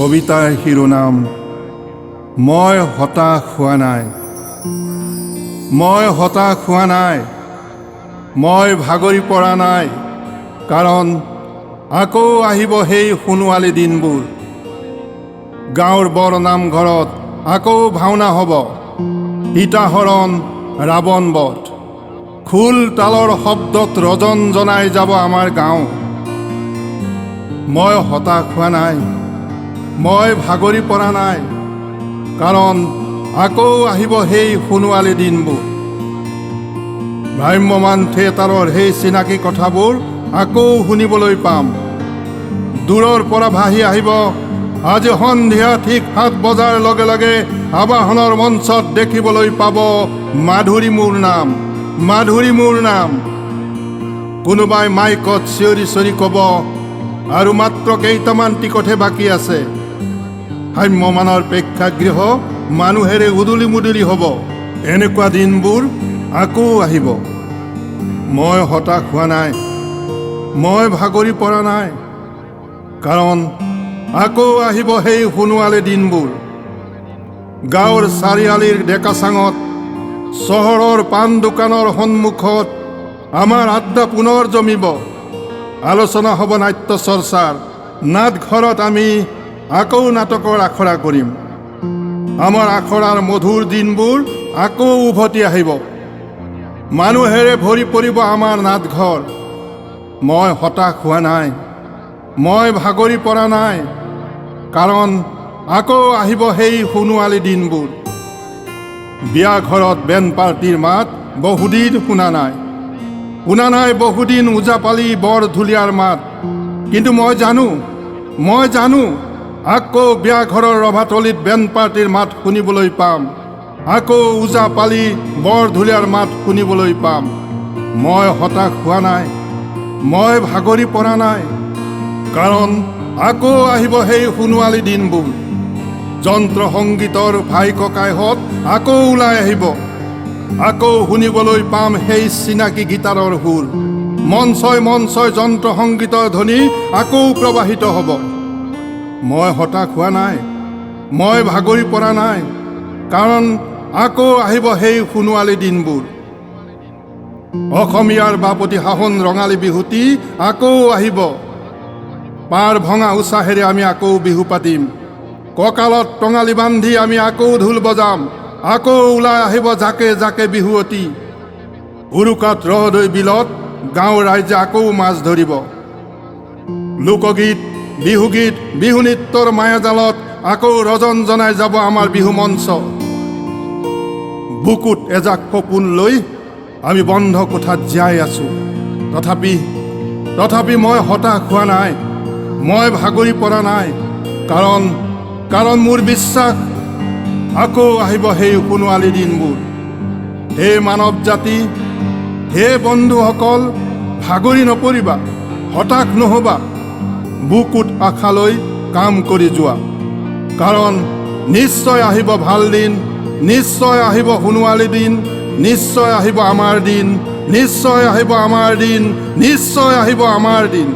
কবিতাৰ শিৰোনাম মই হতাশ হোৱা নাই। মই হতাশ হোৱা নাই, মই ভাগৰি পৰা নাই, কাৰণ আকৌ আহিব সেই সোণোৱালী দিনবোৰ। গাঁৱৰ বৰ নামঘৰত আকৌ ভাওনা হ'ব, সীতাহৰণ, ৰাৱণ বধ, খোল তালৰ শব্দত ৰজন জনাই যাব আমাৰ গাঁও। মই হতাশ হোৱা নাই, মই ভাগৰি পৰা নাই, কাৰণ আকৌ আহিব সেই সোণোৱালী দিনবোৰ। ভ্ৰাম্যমান থিয়েটাৰৰ সেই চিনাকি কথাবোৰ আকৌ শুনিবলৈ পাম। দূৰৰ পৰা ভাহি আহিব, আজি সন্ধিয়া ঠিক 7 বজাৰ লগে লগে আবাহনৰ মঞ্চত দেখিবলৈ পাব মাধুৰী মোৰ নাম, মাধুৰী মোৰ নাম। কোনোবাই মাইকত চিঞৰি চিঞৰি ক'ব, আৰু মাত্ৰ কেইটামান টিকটহে বাকী আছে। ভ্ৰাম্যমানৰ প্ৰেক্ষাগৃহ মানুহেৰে উদুলি মুদুলি হ'ব। এনেকুৱা দিনবোৰ আকৌ আহিব। মই হতাশ হোৱা নাই, মই ভাগৰি পৰা নাই, কাৰণ আকৌ আহিব সেই সোণোৱালী দিনবোৰ। গাঁৱৰ চাৰিআলিৰ ডেকা চাঙত, চহৰৰ পাণ দোকানৰ সন্মুখত আমাৰ আড্ডা পুনৰ জমিব। আলোচনা হ'ব নাট্য চৰ্চাৰ। নাটঘৰত আমি আকৌ নাটকৰ আখৰা কৰিম। আমাৰ আখৰাৰ মধুৰ দিনবোৰ আকৌ উভতি আহিব। মানুহেৰে ভৰি পৰিব আমাৰ নাটঘৰ। মই হতাশ হোৱা নাই, মই ভাগৰি পৰা নাই, কাৰণ আকৌ আহিব সেই সোণোৱালী দিনবোৰ। বিয়া ঘৰত বেণ্ড পাৰ্টিৰ মাত বহুদিন শুনা নাই, শুনা নাই বহুদিন ওজাপালি বৰ ঢুলীয়াৰ মাত। কিন্তু মই জানো আকৌ বিয়া ঘৰৰ ৰভাতলিত বেণ্ড পাৰ্টিৰ মাত শুনিবলৈ পাম, আকৌ ওজাপালি বৰ ঢুলীয়াৰ মাত শুনিবলৈ পাম। মই হতাশ হোৱা নাই, মই ভাগৰি পৰা নাই, কাৰণ আকৌ আহিব সেই সোণোৱালী দিনবোৰ। যন্ত্ৰ সংগীতৰ ভাই ককাইহঁত আকৌ ওলাই আহিব। আকৌ শুনিবলৈ পাম সেই চিনাকি গীটাৰৰ সুৰ। মঞ্চই মঞ্চই যন্ত্ৰ সংগীতৰ ধ্বনি আকৌ প্ৰবাহিত হ'ব। মই হতাশ হোৱা নাই, মই ভাগৰি পৰা নাই, কাৰণ আকৌ আহিব সেই সোণোৱালী দিনবোৰ। অসমীয়াৰ বাপতি সাহোন ৰঙালী বিহুটি আকৌ আহিব। পাৰ ভঙা উৎসাহেৰে আমি আকৌ বিহু পাতিম। কঁকালত টঙালি বান্ধি আমি আকৌ ঢোল বজাম। আকৌ ওলাই আহিব জাকে জাকে বিহুৱতী। উৰুকাত ৰহদৈ বিলত গাঁৱৰ ৰাইজে আকৌ মাছ ধৰিব। লোকগীত, বিহুগীত, বিহু নৃত্যৰ মায়াজালত আকৌ ৰজন জনাই যাব আমাৰ বিহু মঞ্চ। বুকুত এজাক সপোন লৈ আমি বন্ধ কোঠাত জীয়াই আছোঁ। তথাপি তথাপি মই হতাশ হোৱা নাই, মই ভাগৰি পৰা নাই, কাৰণ কাৰণ মোৰ বিশ্বাস, আকৌ আহিব সেই সোণোৱালী দিনবোৰ। হে মানৱ জাতি, হে বন্ধুসকল, ভাগৰি নপৰিবা, হতাশ নহ'বা, বুকুত আশা লৈ কাম কৰি যোৱা, কাৰণ নিশ্চয় আহিব ভাল দিন, নিশ্চয় আহিব সোণোৱালী দিন, নিশ্চয় আহিব আমাৰ দিন, নিশ্চয় আহিব আমাৰ দিন, নিশ্চয় আহিব আমাৰ দিন।